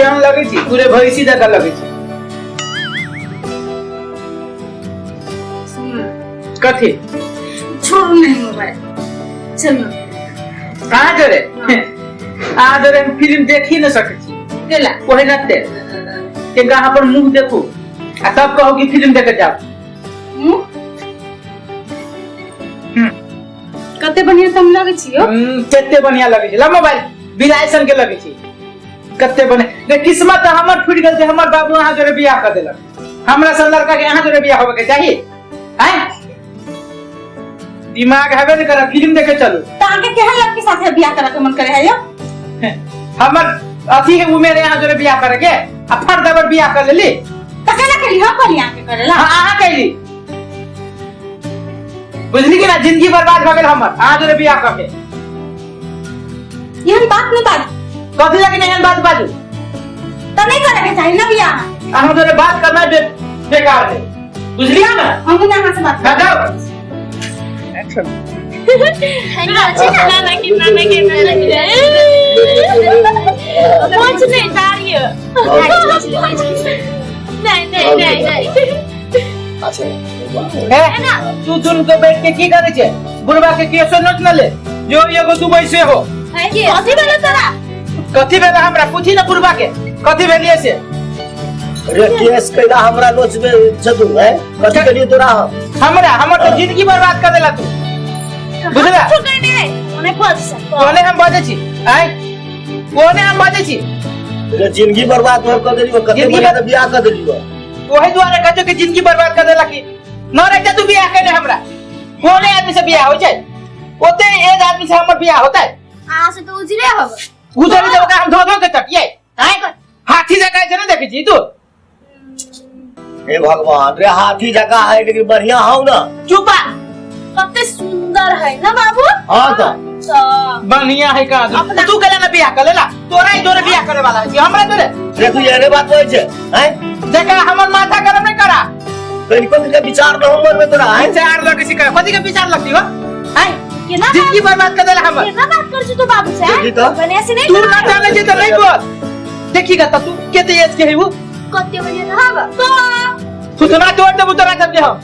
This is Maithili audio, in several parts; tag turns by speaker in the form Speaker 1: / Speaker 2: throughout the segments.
Speaker 1: केहन लगै छी? पूरे भैंसी जकाँ लगै छी। कथी?
Speaker 2: छोड़ू नहीं मोबाइल, चलो।
Speaker 1: कहाँ जोरे? अहाँ जोरे हम फिल्म देखी न सकै छी।
Speaker 2: केला?
Speaker 1: ओहिना ते किनका अहाँ पर मुंह देखू आ तब कहू कि फिल्म देखे जाओ।
Speaker 2: मुँह? कते बढ़िया तुम लगै छी यौ।
Speaker 1: कते बढ़िया लगै छै। ला मोबाइल, बिलाइ सन के लगै छै। कते बढ़िया रे, किस्मत तऽ हमर फूटि गेल जे हमर बाबू अहाँ जोरे बियाह कऽ देलक। हमरा सन लड़का के अहाँ जोरे बियाह होबे के चाही? आँय, दिमाग हेबे ने करत। फिल्म देखे चलू।
Speaker 2: तऽ अहाँके केहन लड़की साथे बियाह करे के मन करे है यौ?
Speaker 1: हमर अथी के उमेर है अहाँ जोरे बियाह करे के, आ फट दबर बियाह कर लेली।
Speaker 2: तऽ केना केली? हम कहली अहाँके करेला?
Speaker 1: हाँ, अहाँ कैली। बुझली कि ना, जिंदगी बर्बाद भऽ गेल हमर अहाँ जोरे बियाह कऽ के।
Speaker 2: एहन बात नहि बाजू।
Speaker 1: कथी लगे एहन बात बाजू?
Speaker 2: तऽ नहि करे के चाही ना बियाह।
Speaker 1: अहाँ जोरे बात करना बेकार है, बुझलियै ना?
Speaker 2: हमहूँ ने अहाँ से बात
Speaker 1: हाँ, जाओ।
Speaker 3: ना ना कि ना ना कि ना ना कुछ नहीं दाढ़ी। नहीं नहीं नहीं नहीं।
Speaker 4: अच्छा।
Speaker 1: ए, तू दुन के बैठ के की करे छे? बुढ़वा के केसो नोच न ले जो एगो दुबई से हो।
Speaker 2: कथी भेलै तोरा?
Speaker 1: कथी भेलै हमरा? पूछी ना बुढ़वा के कथी भेलिए से।
Speaker 4: रे केस कैला हमरा नोचबे छतु है? कथी केलियो तोरा हम?
Speaker 1: हमरा हमर तो जिंदगी बर्बाद कर देला तू, बुझला? कोने हम बजै छी? आय, कोने हम बजै छी?
Speaker 4: रे जिंदगी बर्बाद हो कर देलियो कते
Speaker 1: जिंदगी
Speaker 4: बढ़िया तऽ बियाह कर देलियो।
Speaker 1: ओही दुआरे कहै कि जिंदगी बर्बाद कर देला कि न रहते तू बियाह केने हमरा। कोने आदमी से बियाह होइ छै? ओते एज आदमी से हमर बियाह होतै?
Speaker 3: अहाँ से तो उजरे हब।
Speaker 1: उजरे जब हम धो धो के चटियै। आय, हाथी जकाँ छै ने, देखै छी तू?
Speaker 4: हे भगवान, रे हाथी जकाँ है लेकिन बढ़िया हौ ना।
Speaker 1: चुपा।
Speaker 3: कते सुंदर है ना बाबू?
Speaker 4: हाँ तऽ।
Speaker 3: तो
Speaker 1: बढ़िया है का?
Speaker 3: अपना-
Speaker 1: तू केला ना बियाह कर लेला? तोरा ही जोरे बियाह करे वाला है हमरा जोरे?
Speaker 4: रे तू एहने बात कहै छै हैं?
Speaker 1: देखा, हमर माथा गरम नहीं करा।
Speaker 4: कनिको के विचार न हमर में तोरा हैं?
Speaker 1: विचार लगे छी कथी के विचार लगती हो? आय,
Speaker 3: केना
Speaker 1: जिंदगी बर्बाद कर देला हमर।
Speaker 3: केना बात कर छी तू बाबू से?
Speaker 4: देखी तऽ।
Speaker 3: बढ़िया से नहीं।
Speaker 1: तू ना जाने छी तऽ नहीं बोल। देखी गा तू केते एज के है वो।
Speaker 3: कते बढ़िया रहब तो।
Speaker 1: सुतना तोड़ देबू तोरा सबके हम।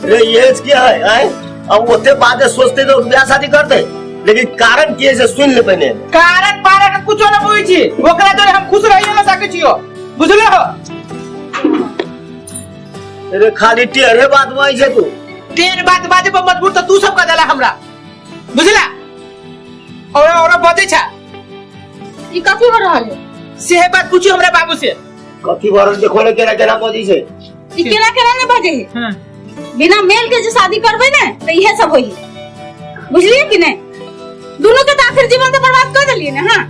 Speaker 4: रे एज के है हैं? अब ओते बादे सोचते तो बियाह शादी करते, लेकिन कारण की है से सुन ले पहिने।
Speaker 1: कारण पारण कुछो न बुझै छी। ओकरा जोरे हम खुश रहियो न सकै छियो, बुझलो हो?
Speaker 4: रे खाली टेढ़े बात बाजै छै तू।
Speaker 1: टेढ़ बात बाजे पर मजबूर तऽ तू सब कर देला हमरा, बुझला? और और बजै छा।
Speaker 2: ई कथी हो रहल है?
Speaker 1: सेहे बात पूछी हमरा बाबू से।
Speaker 4: कथी भरल देखो ने केना केना बजै छै।
Speaker 2: ई केना केना ने बजे है?
Speaker 1: हाँ।
Speaker 2: बिना मेल के जे शादी करबै ने तऽ इहे सब होई, बुझलिए कि नहीं? दोनों के तऽ आखिर जीवन तऽ बर्बाद कर देलिए ने। हाँ।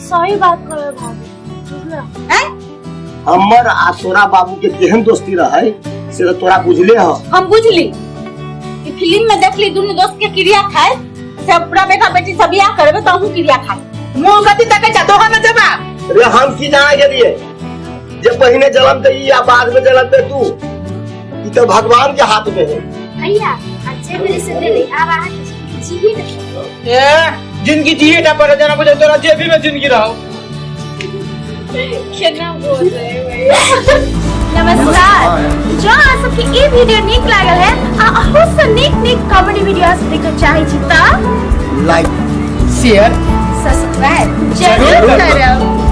Speaker 3: सही बात कहे भाभी, बुझला?
Speaker 2: हैं?
Speaker 4: हमर आ तोरा बाबू के केहन दोस्ती रहै से तऽ तोरा बुझले ह।
Speaker 2: हम बुझली कि फिल्म में देखली दोनों दोस्त के क्रिया खाए से पूरा बेटा बेटी सब बियाह करबे तऽ अहूँ क्रिया खाए।
Speaker 1: मुंह कथी तकै छा? दोहा न जवाब।
Speaker 4: रे हम की जाने गेलिए जे पहिने जलमते ई आ बाद में जलमते तू, ई तऽ भगवान के हाथ में है।
Speaker 3: भैया, अच्छे मेरे से दे ले, अब अहाँ के जिंदगी जी नहीं।
Speaker 1: ए, जिंदगी जिए टा पड़े जना बुझे तोरा जेबी में जिंदगी रहो।
Speaker 3: केना बोल रहे भैया? नमस्कार, जो अहाँ सबके ई वीडियो नीक लागल है आ अहू से नीक नीक कॉमेडी वीडियो अहाँ सब देखऽ चाहै छी तऽ
Speaker 4: लाइक
Speaker 1: शेयर
Speaker 3: सब्सक्राइब जरूर करब।